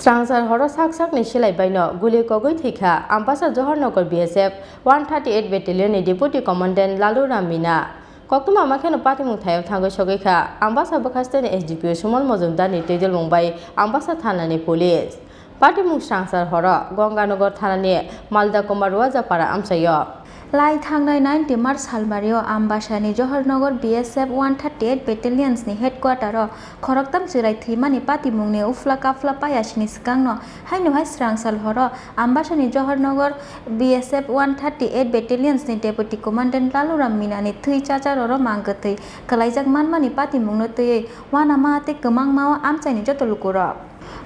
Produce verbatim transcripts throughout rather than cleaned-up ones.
Swrangchal horo sak sakni silai baino guli kogwi thwikha Ambasa Johornagar B S F one thirty eight Battalion ni Deputy Commandant Laluram Mina. Koktwma makheno patimung thaio thangwi sogwi kha Ambasa bwkhasteni S D P O Suman Mojumdar ni twidulmung bai Ambasa thana ni police. Patimung Swrangchal horo Gonganagar thana ni Malda Kumar Ruajapara amchaio. Lai thangnai nineteen March salmario Ambasani Johornagar B S F one thirty eight Battalions ni headquarter o khoroktham chwrai thwimani patimungni uphla kaphla payasini swkangno haino hai Swrangchal horo Ambasani Johornagar B S F one thirty eight Battalions ni Deputy Commandant Laluram Minani thwi chachar oro mang kwthwi kwlaijak manmani patimungno twiwi uanama tei kwmangmao amchaini joto lukurok.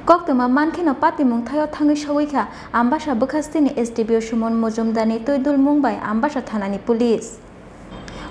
Koktwma mankheno patimung thaio thangwi sogwi kha Ambasa bwkhasteni S D P O Suman Mojumdarni twidulmung bai Ambasa thanani police.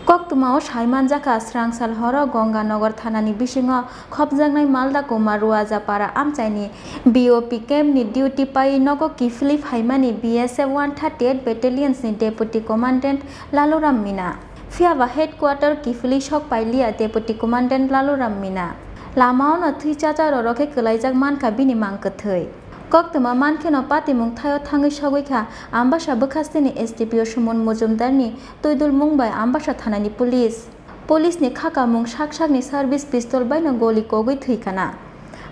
Koktwmao saimanjakha, Swrangchal horo Gonganagar thanani bisingo khopjaknai Malda Kumar Ruajapara amchaini B O P camp ni duty pai nogo kiphilwi phaimani B S F one thirty eight Battalions ni Deputy Commandant Laluram Mina. Phiyaba headquarter kiphilwi sok pailiya Deputy Commandant Laluram Mina. Lamaono thwi chachar oro khe kwlaijak mankha bini mang kwthwi. Koktwma mankheno patimung thaio thangwi sogwi kha Ambasa bwkhasteni S D P O Suman Mojumdarni twidulmung bai Ambasa thanani police. Police ni khakamung sak sakni service pistol baino goli kogwi thwi khana.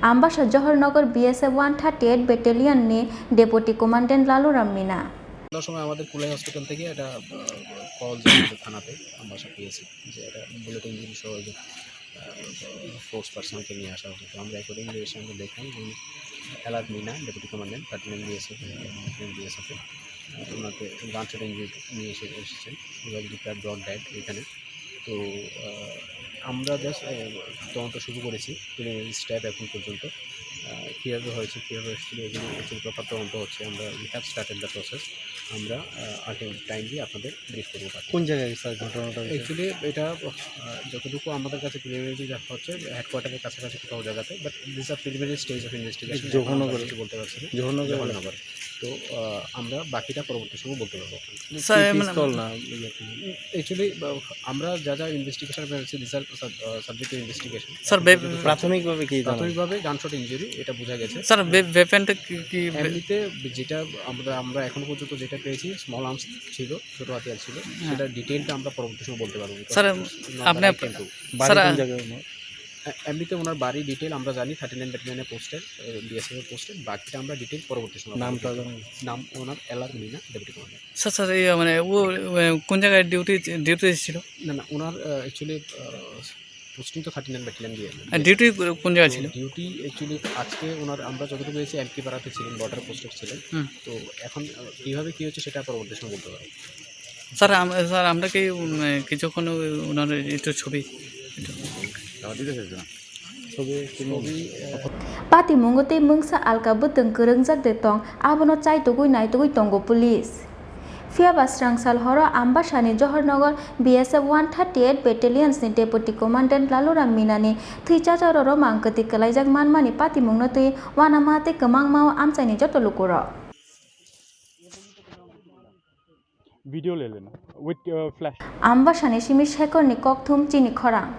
Ambasa Johornagar B S F one thirty eight Battalion ni Deputy Commandant Laluram Mina. সন্ধ্যার সময় আমাদের কুলাই হসপিটাল থেকে একটা, আহ, কল যায় আমাদের থানাতে, আমবাসা পিএসএ, যে একটা বুলেট ইঞ্জুরি সহ একজন, আহ, ফোর্স পার্সনকে নিয়ে আসা হয়েছে। তো আমরা অ্যাকর্ডিংলি এসে আমরা দেখলাম যে উনি LR Meena, deputy commandant, thirty nine BSF, BSF, ওনাকে গানশট ইঞ্জুরি নিয়ে এসে, এসেছেন। He was declared dead এখানে। তো, আহ, আমরা জাস্ট, আহ, তদন্ত শুরু করেছি, প্রিলিমিনারি স্টেপ এখন পর্যন্ত। আহ, কীভাবে হয়েছে, কীভাবে এসেছিল, এগুলো প্রপার তদন্ত হচ্ছে। আমরা, we have started the process। আমরা, আহ, আলটিমেট টাইমলি আপনাদের ব্রিফ করবো বাকি। কোন জায়গায় স্যার ঘটনাটা হয়েছে? অ্যাকচুয়ালি এটা, আহ, যতটুকু আমাদের কাছে প্রিলিমিনারি যা হচ্ছে, হেডকোয়ার্টারের কাছাকাছি কোথাও জায়গাতে, but these are preliminary stage of investigation। এখন আমরা জোহরনগর। কিছু বলতে পারছি না। জোহরনগর। জোহরনগর। তো, আহ, আমরা বাকিটা পরবর্তী সময় বলতে পারবো। স্যার, কি মানে পিস্তল না ইয়ে কি? অ্যাকচুয়ালি, আহ, আমরা যা যা ইনভেস্টিগেশন পেয়েছি, these are sub-, ah, subject to investigation। Sir, বে-, প্রাথমিকভাবে কি জানা? প্রাথমিকভাবে গানশট ইনজুরি, এটা বোঝা গেছে। স্যার, বে-, ওয়েপনটা কি, কি বে- এমনিতে যেটা আমরা, আমরা এখনো পর্যন্ত যেটা পেয়েছি, স্মল আর্মস ছিল, ছোট হাতিয়ার ছিল, হ্যাঁ। সেটা ডিটেইলটা আমরা পরবর্তী সময় বলতে পারবো। Sir, not the right time to। বাড়ি স্যার, কোন জায়গায় ওনার? এ-, এমনিতে ওনার বাড়ি ডিটেইল আমরা জানি, থার্টি নাইন ব্যাটালিয়নে পোস্টেড, এ, বিএসএফ এ পোস্টেড। বাকিটা আমরা ডিটেইল পরবর্তী সময় নামটা বলবো। জানেন? নাম ওনার LR Meena, deputy commander. Sir, sir, এই, মানে, ও, এ, কোন জায়গায় ডিউটি, ডিউটি ছিল? না, না, ওনার, আহ, অ্যাকচুয়ালি, আহ, পোস্টিং তো থার্টি নাইন ব্যাটালিয়ন দিয়ে। আর ডিউটি কোন জায়গায় তো ছিল? ডিউটি অ্যাকচুয়ালি আজকে ওনার, আমরা যতটুকু পেয়েছি, এমকে পাড়াতে ছিলেন, বর্ডার পোস্টে ছিলেন। হুম। তো এখন, আহ, কিভাবে কি হচ্ছে, সেটা পরবর্তী সময় বলতে পারবো। স্যার, আম-, স্যার, আমরা কি, উম, এ, কিছুক্ষণ ওই ওনার একটু ছবি একটু। Patimungo tei mungsa alka bwtwng kwrwngjak de tong, abono chaitugwi naitugwi tongo police. Phiyaba Swrangchal horo Ambasani Johornagar B S F one thirty eight Battalions ni Deputy Commandant Laluram Minani thwi chacharo romang kwtwi kwlaijak manmani patimungno twi uanama tei kwmangmao amchaini joto lukurok. Video le lena with, uh, flash. Ambasani simi Shekhorni kokthum chini khorang.